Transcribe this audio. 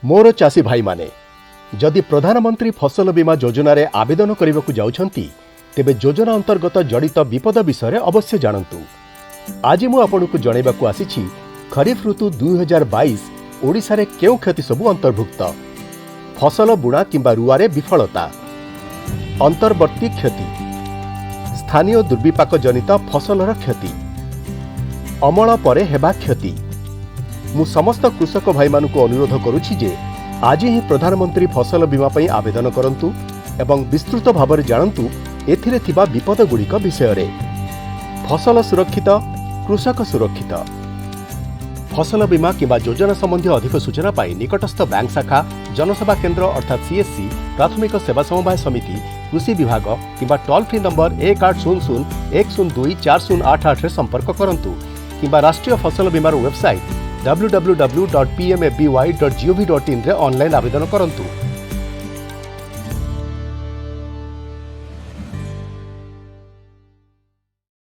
ମୋର ଚାଷୀ ଭାଇମାନେ, ଯଦି ପ୍ରଧାନମନ୍ତ୍ରୀ ଫସଲ ବୀମା ଯୋଜନାରେ ଆବେଦନ କରିବାକୁ ଯାଉଛନ୍ତି, ତେବେ ଯୋଜନା ଅନ୍ତର୍ଗତ ଜଡ଼ିତ ବିପଦ ବିଷୟରେ ଅବଶ୍ୟ ଜାଣନ୍ତୁ। ଆଜି ମୁଁ ଆପଣଙ୍କୁ ଜଣାଇବାକୁ ଆସିଛି, ଖରିଫ ଋତୁ 2022 ଓଡ଼ିଶାରେ କେଉଁ କ୍ଷତି ସବୁ ଅନ୍ତର୍ଭୁକ୍ତ। ଫସଲ ବୁଣା କିମ୍ବା ରୁଆରେ ବିଫଳତା, ଅନ୍ତର୍ବର୍ତ୍ତୀ କ୍ଷତି, ସ୍ଥାନୀୟ ଦୁର୍ବିପାକ ଜନିତ ଫସଲର କ୍ଷତି, ଅମଳ ପରେ ହେବା କ୍ଷତି। ମୁଁ ସମସ୍ତ କୃଷକ ଭାଇମାନଙ୍କୁ ଅନୁରୋଧ କରୁଛି ଯେ ଆଜି ହିଁ ପ୍ରଧାନମନ୍ତ୍ରୀ ଫସଲ ବୀମା ପାଇଁ ଆବେଦନ କରନ୍ତୁ ଏବଂ ବିସ୍ତୃତ ଭାବରେ ଜାଣନ୍ତୁ ଏଥିରେ ଥିବା ବିପଦଗୁଡ଼ିକ ବିଷୟରେ। ଫସଲ ସୁରକ୍ଷିତ, କୃଷକ ସୁରକ୍ଷିତ। ଫସଲ ବୀମା କିମ୍ବା ଯୋଜନା ସମ୍ବନ୍ଧୀୟ ଅଧିକ ସୂଚନା ପାଇଁ ନିକଟସ୍ଥ ବ୍ୟାଙ୍କ ଶାଖା, ଜନସେବା କେନ୍ଦ୍ର ଅର୍ଥାତ୍ ସିଏସ୍ସି, ପ୍ରାଥମିକ ସେବା ସମବାୟ ସମିତି, କୃଷି ବିଭାଗ କିମ୍ବା ଟୋଲ୍ ଫ୍ରି ନମ୍ବର 1800 102 4088ରେ ସମ୍ପର୍କ କରନ୍ତୁ କିମ୍ବା ରାଷ୍ଟ୍ରୀୟ ଫସଲ ବୀମାର ୱେବସାଇଟ୍ www.pmfby.gov.inରେ ଅନଲାଇନ୍ ଆବେଦନ କରନ୍ତୁ।